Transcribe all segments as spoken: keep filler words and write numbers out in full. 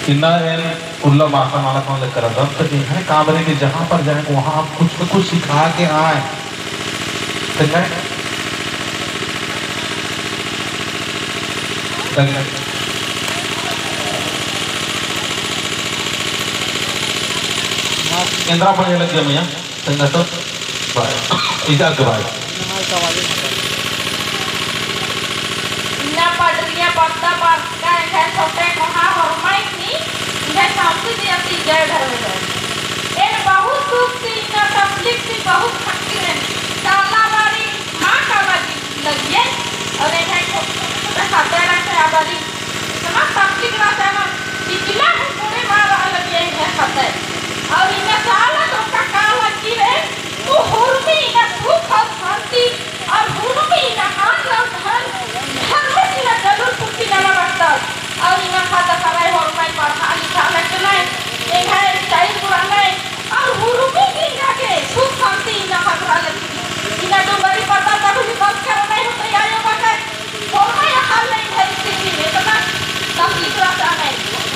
इन्ना एन उल्ला माख़ा माला कौन लेकर रअदम, तो इन्हें काबरे के जहाँ पर जाएँ, वहाँ आप कुछ न कुछ सिखा के आएँ। तो कहे, तो कहे, एन्दरा पढ़े लग गया मियाँ। संगत भाई, इधर के भाई। इन्ना पटरिया पत्ता पत्ता एंग्है छोटे कोहा होरमाई ती, एंग्है सासू जी अति जय धर्मेस। एन बहुत दुख ती, इन्ना तकलीफ ती बहुत थकी रहेन। चाला बारी मा काला लगियन, और एंग्है छोटे छोटे हाथे रखे आ बारी। इतना तकलीफ रहता है ना, इतना हम बूढ़े माँ रहा लगियन एंग्है हाथे। और इन्ना चाला टोंका काला लगी रहे, तो हुरमी इन्ना सुख और शांति, और हुरमी इन्ना अन्न और धन, धर्मेस इन्ना जरूर पूर्ति नना बरतस। और इन्ना ख़द्द ख़र्रा होरमाई पढ़ा लिखा लग गए, एंग्है स्टाइल पुराना है, और हुरमी इन्ना गे सुख शांति इन्ना ख़द्द लगी। इन्ना डोंगरी पत्ता तक भी बस करना ही होता है, आयो बता। होरमाई अख़ा ले एंग्है स्थिति इतना तकलीफ रहता है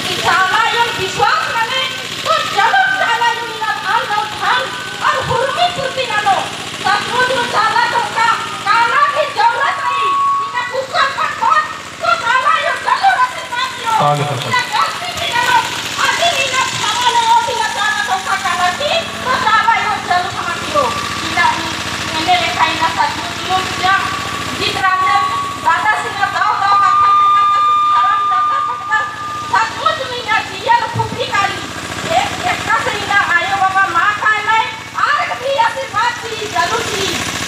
कि चाला आयोन विश्वास नने, तो जरूर चाला आयो इन्ना अन्न और धन और हुरमी पूर्ति ननो। सचमुच में चाला टोंका काला की जरूरत रई। इन्ना कुक्का फटफट, तो चाला आयो जरूर आशीर्वाद दियो। काले फटफट। इन्ना गलती भी ननो। अदिन इन्ना क्षमा ननो, इन्ना चाला टोंका काला की, तो चाला आयो जरूर क्षमा दियो। इन्ना, इन्ने लेखा इन्ना सचमुच में जा, चितरंजन दादा सिंह दाव दाव कत्था तेंगा, धरम दादा भगता, सचमुच में इन्ना जिया फुफी काली। एक, एक से इन्ना आयो बाबा मा काला, आर भी आशीर्वाद दी, जरूर दी।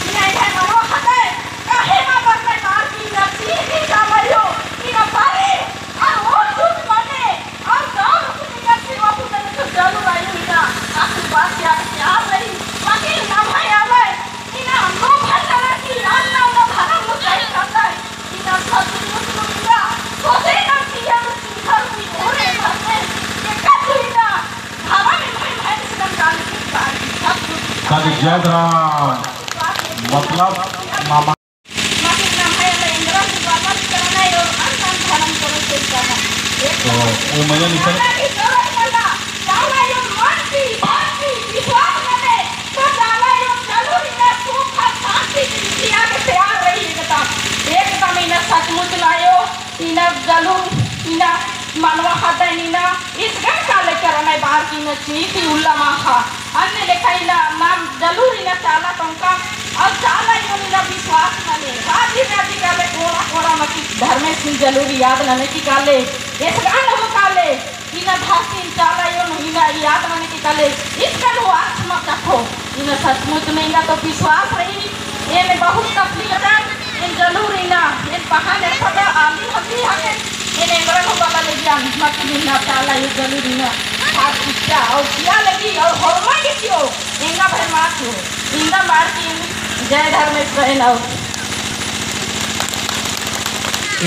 इन्ना एंग्है मनवा ख़द्द, काहे मा बरना आर भी इन्ना चीज दी चाला आयो, इन्ना बारी, और और कुछ बने, और और कुछ इन्ना सेवा पुण्य तो जरूर आयो इन्ना, आशीर्वाद दिया के तैयार रही, बाकी नम्है आलय, इन्ना नो भंडारा की, अन्ना नो धरम नो कहीं करता है, इन्ना सब कुछ इन्ना, सोचे ना किया, धर्म की ओरे धर्म में, ये कछु इन्ना, काली जय राम। मतलब मामा। तो वो मजा नहीं कर। एकदम इन्ना सचमुच नायो। इन्ना जलू, इन्ना मनवा ख़द्द इन्ना इसगन काले करना बार की इन्ना चीज ती उल्ला माख़ा। अन्ने लेखा इन्ना नाम जलूर इन्ना चाला टोंका और चाला आयोन इन्ना विश्वास नने। राजी राजी काले कोड़ा कोड़ा मती धर्मेस ती जलूर याद नने की काले। इसगन हो काले। इन्ना धरती चाला आयोन इन्ना याद नने की काले। इसगन हो आत्मा कथो। इन्ना सचमुच में इन्ना तो विश्वास रई। एन बहुत तकलीफ रई, एन जलूर इन्ना, एन पहान एन पता आली हकी हके, एन एंगरन हो बाला लगियन, मत इन्ना चाला आयो जलूर इन्ना, और इच्छा, और किया लगी, और होरमा के कियो, एंगा भर मात हो, इन्ना मार की, जय धर्मेस बहन और।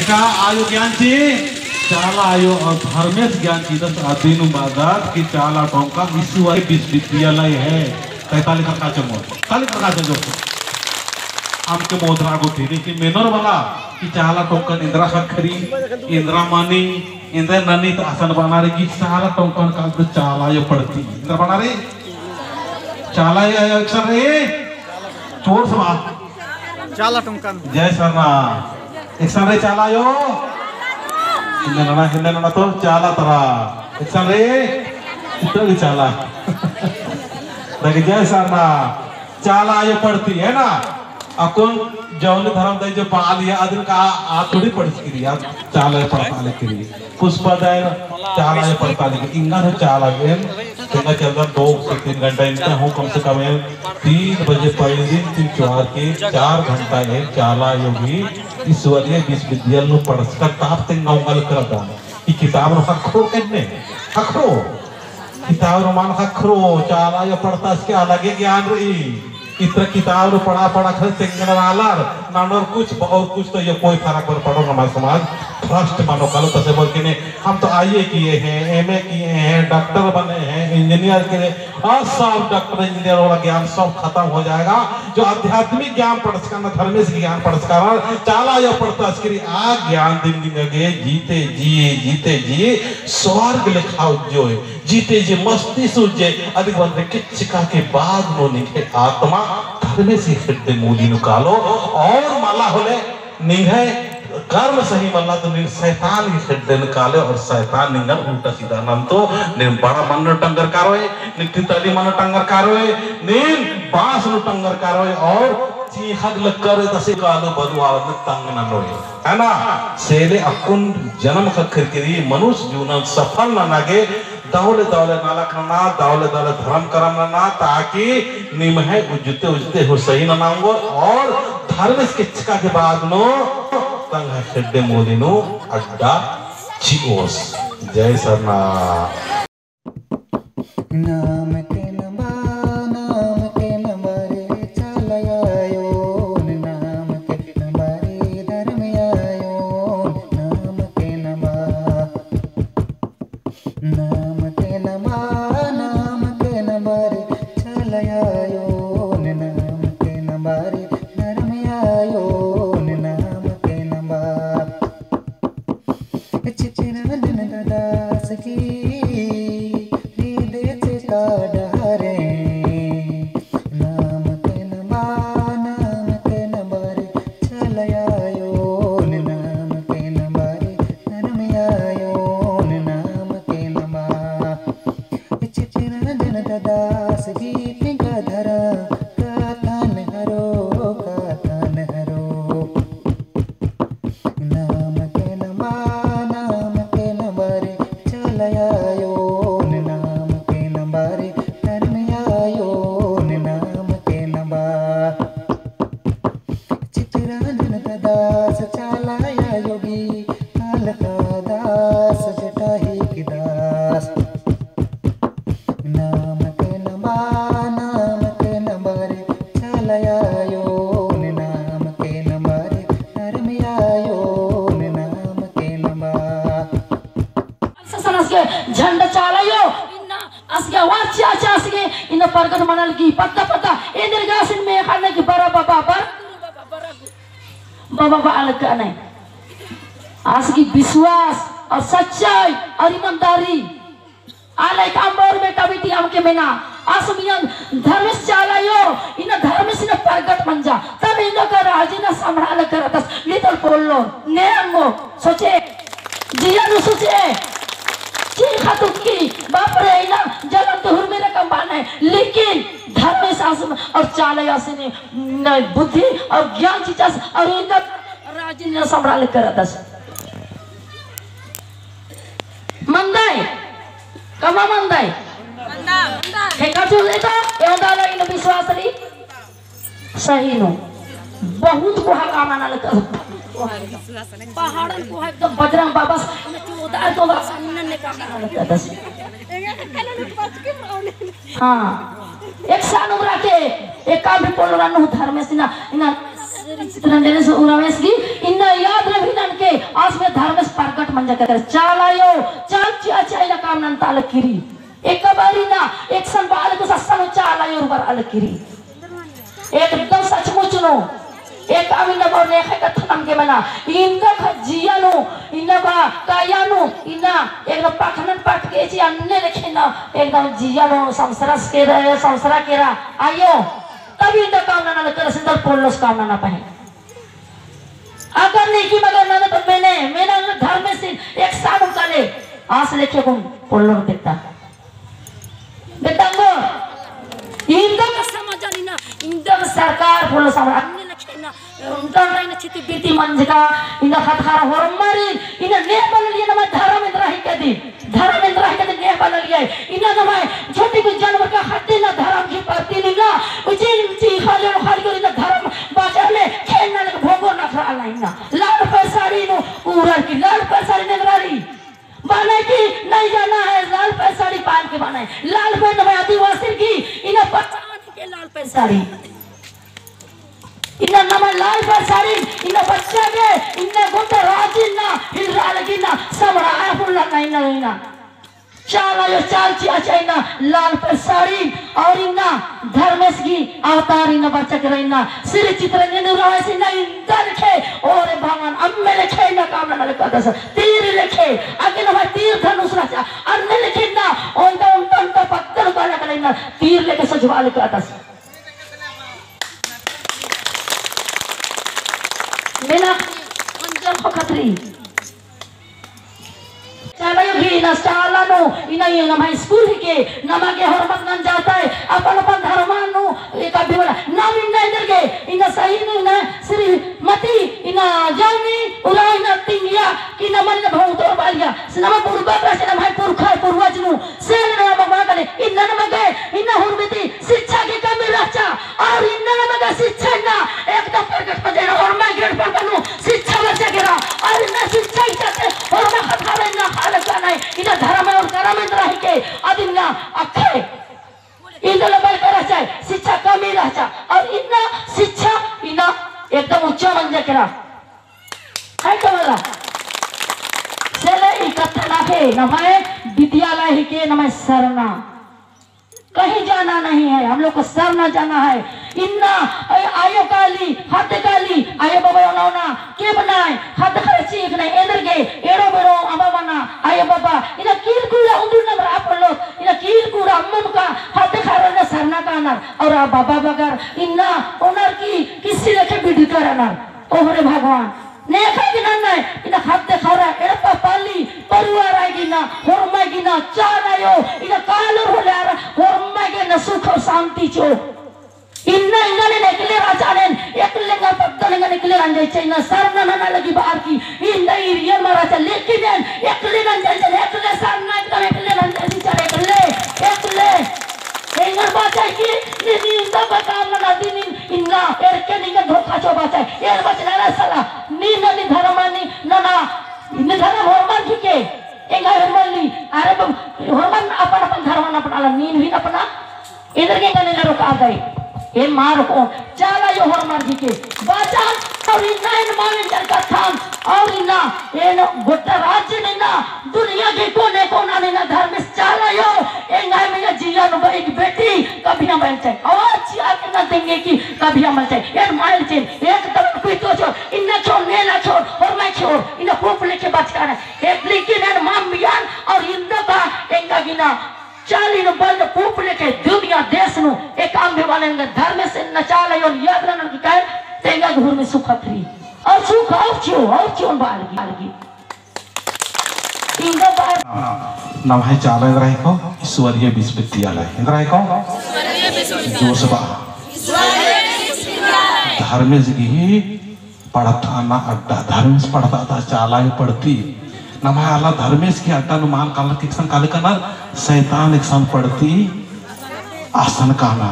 एका आयो ज्ञान ची, चाला आयो और धर्मेस ज्ञान ची, दस आदिनु बादत की चाला टोंका ईसु आयो विश्वविद्यालय है। ताली करका चमो, ताली करका चमो। अमके मोदरा गुट्ठी, लेकिन मेनोर वाला कि चाला टोंकन एन्दरा ख़क्खरी, एन्दरा मनी, एन्दरा ननी तो असन बना रई कि चाला टोंकन काल तो चाला आयो पड़ती। एन्दरा बना रई? चाला आयो एकसन रई? जोर से बा। चाला टोंकन। जय सरना। एकसन रई चाला आयो? हिन्ने नना, हिन्ने नना तो चाला तरा। एकसन रई? इतना भी चाला। देखिए, जय सरना। चाला आयो पड़ती है ना? अक्कुन जौनी धरम दई जो पाल या अदिन का आ थोड़ी पढ़स किरी, आ चाला आयो पड़ता ले किरी। पुष्पा दई चाला आयो पड़ता ले किरी। इंगा है चाला आयो, तेंगा चलता दो से तीन घंटा इनका हूँ कम से कम है। तीन बजे पहले दिन तीन चुहार के चार घंटा है चाला आयो भी ईश्वरीय विश्वविद्यालय में पढ़स का ताप तेंगा उंगल कर दा। ई किताब रो ख़क्खरो कन्ने, ख़क्खरो। किताब रो मान ख़क्खरो, चाला आयो पड़ता इसके अलगे ज्ञान रई। इतरा किताब रो पढ़ा पढ़ा ख़ने तेंगनर आलर, नानोर कुछ, बओर कुछ तो ये कोई फरक पर पड़ो नमा समाज। भ्रष्ट मनो कालो तसे बोल के ने, हम तो आईए किए हैं, एमए किए हैं, डॉक्टर बने हैं, इंजीनियर किए हैं, और सब डॉक्टर इंजीनियर वाला ज्ञान सब खत्म हो जाएगा। जो आध्यात्मिक ज्ञान पढ़चका ना, धर्मेस ज्ञान पढ़चका ना, चाला आयो पढ़ता अस्करी आ ज्ञान दिम निंगा गे जीते जी, जीते जी स्वर्ग लेखा उज्जोय, जीते जी मस्ती से उज्जे, अदिक बाद में किचका के बाद नू निंग्है आत्मा धर्मेस खेड्डे मूली नू कालो, और मला होले निंग्है कर्म सही मल्ला तो नीन शैतान ही खेड्डे नू काले और शैतान निंगन उल्टा सीधा नंतो, नीन बड़ा मन नू टंगर कारोय, नीन तितली मन नू टंगर कारोय, नीन बांस नू टंगर कारोय और चींख़ा लक्कर तसे कालो बदुआ तंग ननोय। है ना? सेले अक्कुन जन्म ख़क्खरकी रई मनुष्य जीवन सफल नना गे दौले दौले नलख नना, दौले दौले धर्म करम नना, ताकि निम्है उज्जते उज्जते हूँ सही नना ओंगोर और धर्मेस किचका के बाद नू तंग्है खेड्डे मूली नू अड्डा चिओस। जय सरना। नाम के नंबा, नाम के नंबा रे चाला आयो, नाम के नंबा रे धर्म आयो, नाम के नंबा। नाम के नंबा, नाम के नंबा रे चाला आयो, नाम के नंबा रे धर्म आयो, नाम के नंबा। चितरंजन दास की हृदय से का डहरे। नाम के नंबा, नाम के नंबा रे चाला आयो, नाम के नंबा रे धर्म आयो, नाम के नंबा। चितरंजन दास गीत गधरा, कातन हरो, कातन हरो। नाम के नंबा, नाम के नंबा रे चाला आयो, नाम के नंबा रे धर्म आयो, नाम के नंबा। चितरंजन दास चाला आयो गी, अलका दास जटाही की दास। नाम के नंबा, नाम के नंबा रे चाला आयो, नाम के नंबा रे धर्म आयो, नाम के नंबा। ससनस के झंडा चाला आयो, इन्ना असगे आवाज चिआ चिआ असगे इन्ना परगट मना लगी, पद्दा पद्दा एन्देरगे आसिन मेख़ा लगी बरा बाबा, बरा बाबा, बा अलग नहीं। असगे विश्वास और सच्चाई और ईमानदारी आलय काम बओर में कमिटी अमके मेना, आस मियन धर्मेस चाला आयो, इन्ना धर्मेस इन्ना परगट मंजा, तब इन्ना का राजी ना संभला लगदस, नितल पोल्लो, ने अम्मो, सोचे, जिया नू सोचे, चींख़ा तुक्की, बाप रे, इन्ना जलम तो हुरमी रकम बानय, लेकिन धर्मेस आस और चाला आयो आसिन, न बुद्धि और ज्ञान चिच्चस, और इन्ना राजी ना संभला लगदस। मंदय, कमा मंदय। मंदा। ठेका चुल देता, एवंदा लगी न विश्वास रई। सही नू। बहुत कोहा काम आना लगा। पहाड़न कोहा एकदम बजरंग बाबा से उतार तो बस अन्य ने काम आना लगा दस। हाँ। एकसन उमरा के, एका भी पोल्लोर नू धर्मेस इन्ना, इन्ना चितरंजन दास उराँवस गही, इन्ना याद रई ननके, आस में धर्मेस परगट मंजा केरा। चाला आयो, चाल चिआ चिआ इन्ना काम नन्ता लगी रई। एका बारी ना, एकसन बाल को सस्सा नू चाला आयो बरआ लगी रई। एकदम सचमुच नू। एका अमिन नबो नेख़य कत्थन अमके मेना। इन्दा ख़द्द जिया नू, इन्दा बा काया नू, इन्ना एकदम पखनन पटके ची अन्ने लेखे ना, एकदम जिया नू संसरस केरा, संसरा केरा। आयो, तब इन्दा काम नना लगदस, इन्दा पोल्लोस काम नना पहें। अगर नेकी मगर नना तो मेने, मेना धर्मेसिन एकसन उताले, आस लेखे कुन पोल्लोर बेद्दा। बेद्दा ओंगोर, इन्दा का समाजन इन्ना, इन्दा का सरकार पोल्लो समाज, अन्ने लेखे ना, उन्टा ना इन्ना छिति बीती मंजका, इन्ना ख़द्द ख़र्रा होरमारिन, इन्ना नेह बललिया नमा धर्म एन्दरा हिकदी, धर्म एन्दरा हिकदी नेह बललिया, इन्ना नमा छोटी को जानवर का ख़द्द इन्ना धर्म की परती निंगा, उची, उची खाली, खाली को इन्ना धर्म बाजार में खेलना लग भोगो ना खा आला इन्ना। लाल पैसारी नू उरर की, लाल पैसारी नेंगरारी। बाने की नहीं जाना है, लाल पैसारी पान के बाने है। लाल पै-, नम्है आदिवासी की इन्ना पहचान के लाल पैसारी। इन्ना नम्है लाल परसारिन, इन्ना बच्चा गे, इन्ना गोट्टा राजी इन्ना, हिलरा लगी इन्ना, समड़ा आया फुल्ला ना इन्ना, इन्ना। चाला आयो चाल चिआ चिआ इन्ना, लाल परसारिन, और इन्ना, धर्मेस गही अवतार इन्ना बरचा केरा इन्ना, श्री चितरंजन उराँवस इन्ना, इन्ना लेखे, ओरे भगवान, अम्म लेखे इन्ना काम नना लगदस, तीर लेखे, अगे नम्है तीर धनुष रहचा, अन्ने लेखे इन्ना, ओन्टा, ओन्टा, ओन्टा पत्थर काला काला इन्ना, तीर लेखे सजवा लगदस। मेना अंजल खखतरी। चाला आयो गही इन्ना चाला नू, इन्ना ये नम्है स्कूल हिके, नमा गे होरमत नंजकय, अपन अपन धर्मन नू, एका भी वाला, नाम इन्ना एन्देरगे, इन्ना सही नू, इन्ना श्रीमती, इन्ना जानी, उराँव इन्ना तिंगिया, कि नमन इन्ना बहुत और बालिया, से नमा बुड़बक रहा, से नम्है पुरखा, पूर्वज नू, से इन्ना नमा गे, इन्ना नमा गे, इन्ना हुरमिती, शिक्षा की कमी रहचा, और इन्ना नमा गे शिक्षा इन्ना एकदम प्रगति पर जाना, और मैं ग्रेड पर बनूं, शिक्षा बरचा केरा, और इन्ना शिक्षा ही चाहते, और मैं कथा में इन्ना हालत का नहीं, इन्ना धर्म और कर्म इन्ना रही के, अद इन्ना अक्खे, इन्ना लबल का रहचा, शिक्षा कमी रहचा, और इन्ना शिक्षा इन्ना एकदम उच्चा मंजा केरा। है तो वाला। से ले ई कत्था नाखे, नम्है विद्यालय हिके, नम्है सरना। कहीं जाना नहीं है, हम लोग को सरना जाना है। इन्ना, आय-, आयो काली, हद काली, आयो बाबा ओना ओना, के बनाए, हद खर्ची एक नहीं, एन्देरगे, एड़ो बेड़ो, अम्मा मना, आयो बाबा, इन्ना कील कूड़ा उन्दुल नम्है अपन लोग, इन्ना कील कूड़ा अम्मन का, हद खर्ची सरना कानर, और आ बाबा बगर, इन्ना ओनर की, किसी लेखे बिडकर अनर, ओहरे भगवान। नेखा गे नन्नय, इन्ना हद खरा, एड़पा पाली, परिवार आय गे इन्ना, होरमय गे इन्ना, चाला आयो, इन्ना कालर होले आर, होरमय गे इन्ना सुख और शांति चिओ। इन्ना एंगन एकले रहचन, एकले एंगा पद्दन एंगन एकले नंजय चिआ, इन्ना सरना नना लगी बार की, इन्ना इरियन मरा चा, लेकिन एन एकले नंजय चिआ, एकले सरना एकदम एकले नंजय चिआ, एकले, एकले। एंगन बाचय की, नी, नी, इन्ना बता नना दी नी, इन्ना, एरके निंगा धोखा चिओ बाचय। एर बचना ना साला। नी ननी धर्म नी नना। नी धर्म होरमर हिके। एंगा होरमर नी। अरे बम, होरमर अपन अपन धर्म ना अपना ला। नीन भी ना अपना। एन्देरगे एंगन एन्देर रोका दे। ए मार को। चाला आयो होरमर हिके। बाचन और इन्ना एन माने जर कत्थन। और इन्ना एन गोट्टा राज्य नू इन्ना दुनिया के कोने कोना नू इन्ना धर्मेस चाला आयो, एंग्है मइय्याँ जिया नू बई बेटी, कभी हम बलचन। आवाज चिआ के ना देंगे कि कभी हम बलचन। एन माइल चेन, एक दम पीतो चो, इन्ना छोड़, नेला छोड़, होरमा छोड़, इन्ना पूप लेके बचका ना। एक लेकिन एन माम बियान और इन्दा का एंगा गे इन्ना चाली नू बल पूप लेके दुनिया देश नू एक आम भी वाले एंगा धर्मेस इन्ना चाला आयो याद रहना कि कहे, तेंगा घर में सुख अखरी। और सुख और चिओ, और चिओ बाल की, बाल की। नम्है चाला एन्दरा हिको, ईश्वरीय विश्वविद्यालय। एन्दरा हिको? जोसबा। धर्मेस गही पढ़ताना अड्डा, धर्मेस पढ़ता ता चाला ही पढ़ती। नम्है आला धर्मेस गही अड्डा नू मल काला एकसन काली कानर, शैतान एकसन पढ़ती। आसन काना,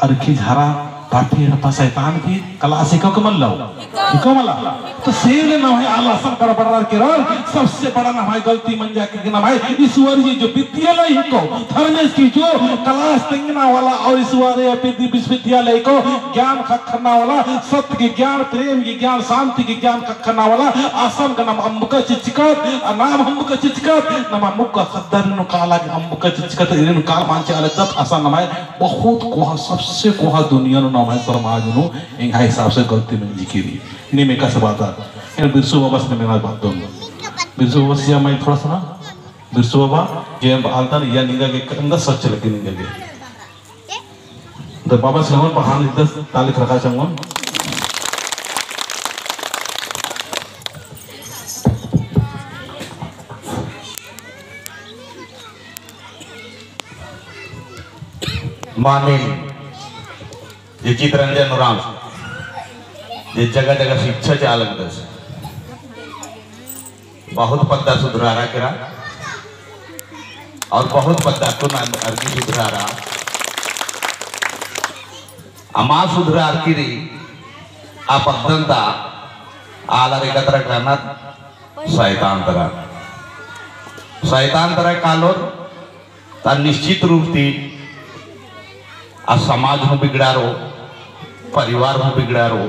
अरखी झरा, पाठी एड़पा शैतान की class हिको के मल्लो? हिको मला। तो सेले नम्है आला आसन गड़बड़ार केरर, सबसे बड़ा नम्है गलती मंजा कि नम्है ईश्वरीय जो विद्यालय हिको, धर्मेस की जो class तेंगना वाला और ईश्वरीय विद्य-, विश्वविद्यालय को ज्ञान ख़क्खरना वाला, सत्य की ज्ञान, प्रेम की ज्ञान, शांति की ज्ञान ख़क्खरना वाला, आसन का नाम अम्बका चिचकत, आ नाम अम्बका चिचकत, नमा मुक्का दरिन काला की अम्बका चिचकत, इरिन काल मांचे आलकदत, असन नम्है बहुत कोहा, सबसे कोहा दुनिया नू नम्है समाज नू एंग्है हिसाब से गलती मंजकी रई। नीम एकासे बअदर। एन बिरसू बाबास नीम एना बअदन। बिरसू बाबास या माइल थोड़ा सा ना। बिरसू बाबा, जे बअदन या निंगा गे कंदा सच लगी निंगा गे। तो बाबास नमन पहान इद्दस ताली खड़का चंगोन। मानिम जे चितरंजन उराँव जे जगह जगह शिक्षा चिआ लगदस, बहुत पद्दा सुधरारा केरा और बहुत पद्दा कुन अरगी सुधरारा। अमा सुधरारकी रई आ पद्दन ता आलर एका तरा कानर शैतान तरा। शैतान तरा कालोर ता निश्चित रूप ती आ समाज हूँ बिगड़ारो, परिवार हूँ बिगड़ारो,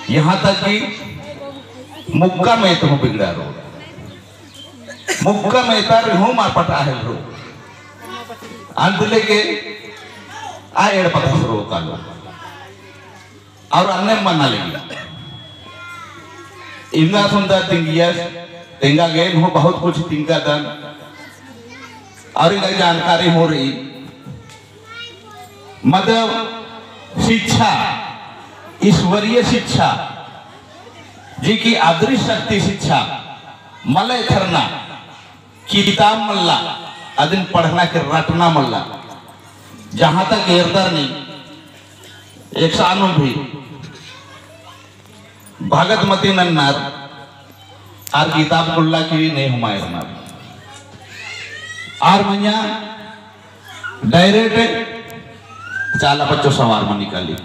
यहाँ तक कि मुक्का मेत हूँ बिगड़ा रओ, मुक्का मेतर हूँ मार पटा हेलरो। अंत लेके आ एड़पा धसरो कालो। और अन्ने मना लगी। इन्ना सुंदर तिंगियस, तेंगा गेन हूँ बहुत कुछ तिंगादन। और इन्ना जानकारी हूँ रई। मतलब शिक्षा, ईश्वरीय शिक्षा, जे कि अदृश्य शक्ति शिक्षा, मलय थरना, किताब मल्ला, अदिन पढ़ना के रटना मल्ला। जहाँ तक एरदर नी, एकसानुम भी भगत मती नन्नर, आर किताब कुल्ला की नहीं हुमायरनर। आर मइय्याँ direct चाला पच्चो सवार मनी काली।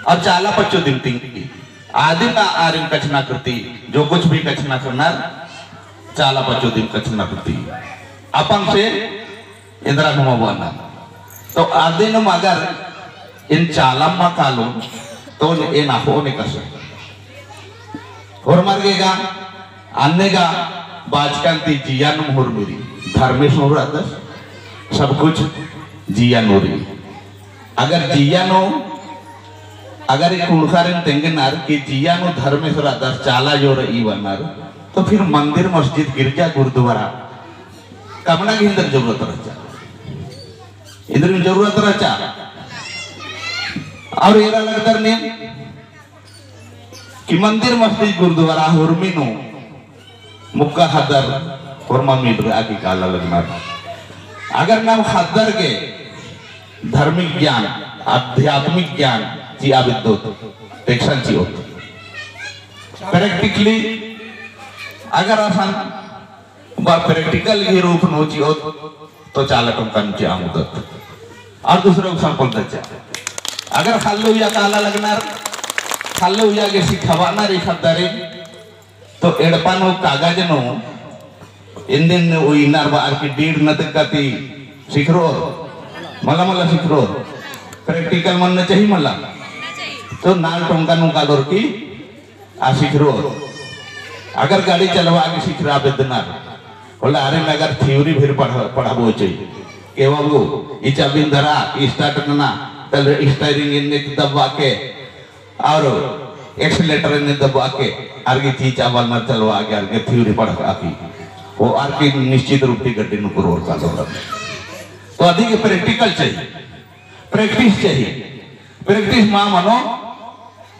और चाला पच्चो दिम तिंगी। आदिम आ-, आरिम कछनखरती, जो कुछ भी कछनखरनर, चाला पच्चो दिम कछनखरती। अपन से एन्दरा घुमा बअना। तो आदिनुम अगर एन चाला मा कालोन, तो एन अख़ोन एकासे। होरमर गे गा, अन्ने गा, बाचकन ती जिया नू हुरमी रई, धर्मेस नू रअदस, सब कुछ जिया नू रई। अगर जिया नू, अगर ई कुँड़ुख़ारिन तेंगनर कि जिया नू धर्मेस रअदस, चाला जो रई बअनर, तो फिर मंदिर, मस्जिद, गिरजा, गुरुद्वारा कमना गे एन्देर जरूरत रहचा? एन्देरिन जरूरत रहचा? और एरा लगदर नीम कि मंदिर, मस्जिद, गुरुद्वारा हुरमी नू मुक्का ख़द्दर होरमा मिलरआ की काला लगनर। अगर नाम ख़द्दर गे धार्मिक ज्ञान, आध्यात्मिक ज्ञान चिआ बेद्दोत, टेक्सन चिओत। Practically अगर असन बा practical ही रूप नू चिओत, तो चाला टोंका नू चिआ मुदत। और दूसरा example दच्चा। अगर ख़ल्ल उइया काला लगनर, ख़ल्ल उइया गे सिखाबअनर ई ख़द्दारिन, तो एड़पा नू कागज नू इन्दिन उइनर बअर की डीड नतका ती सिखरोर, मला मला सिखरोर, practical मन्ना चाही मला। तो नाल टोंका नू कालोर की आ सिखरो। अगर गाड़ी चलवा के सिखरा बेद्दनर, होले आरिन अगर theory फिर पढ़-, पढ़ाबो चाही। के बाबू, ई चाबिन धरा, ई start नना, तले steering इन्ने दबा के, और accelerator इन्ने दबा के, आर गे चीज चाबल नर चलवा के, आर गे theory पढ़ा की। वो आर गे निश्चित रूप से गड्डी नू कुरोर का दौरा। तो अदी गे practical चाही, practice चाही। Practice मा मनो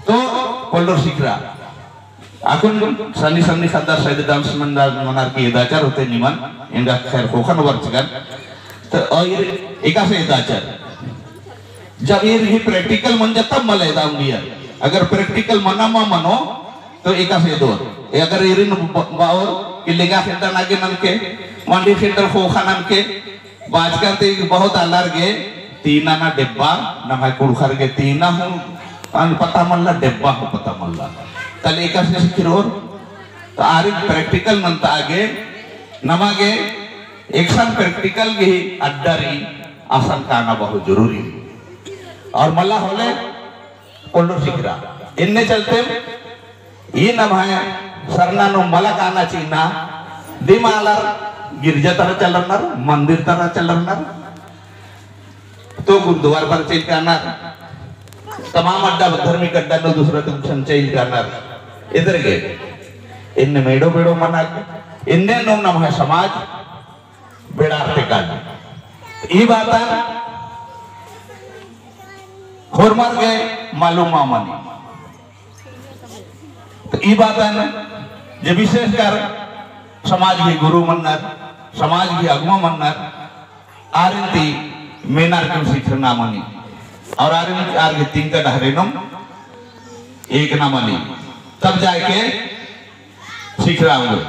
तो पोल्लोर सिखरा। अक्कुन सन्नी सन्नी ख़द्दर शायद dance मंडल मनर की एदाचर होते निमन, एंगा खैर ख़ोख़ा नू बरचकन। तो और एकासे एदाचर। जब ईर ही practical मंजा तब मला एदा उंगियर। अगर practical मना मा मनो तो एकासे एदोर। ए अगर ईरिन ब-, बाओर कि लेंगा center नागे ननके, मंडी center ख़ोख़ा ननके, बाचकन ती बहुत आलर गे तीना ना डेब्बा, नम्है कुँड़ुख़र गे तीना हूँ अन पता मल्ला, डेब्बा हूँ पता मल्ला। तले एकासे सिखरोर, तो आरिन practical नन्ता गे, नमा गे एकसन practical गे ही अड्डा रई, असन काना बहुत जरूरी। और मल्ला होले, पोल्लोर सिखरा। इन्ने चलते ई नम्है सरना नू मला काना चिअना, दिम आलर गिरजा तरा चलरनर, मंदिर तरा चलरनर, तो गुरुद्वार तरा चइल कानर, तमाम अड्डा, धार्मिक अड्डा नू दूसरा तुमसन चइल कानर। एन्देरगे इन्ने मेड़ो बेड़ो मनर, इन्ने नू नम्है समाज बेड़ारते काली। ई बातन होरमर गे मालूम मा मनी। तो ई बातन जे विशेषकर समाज गे गुरु मनर, समाज गे अगुवा मनर, आरिन ती मेनर के सिखरना मनी। और आरिन आर गे तिंका डहरेनुम एकना मनी। तब जाके सिखरा होंगे।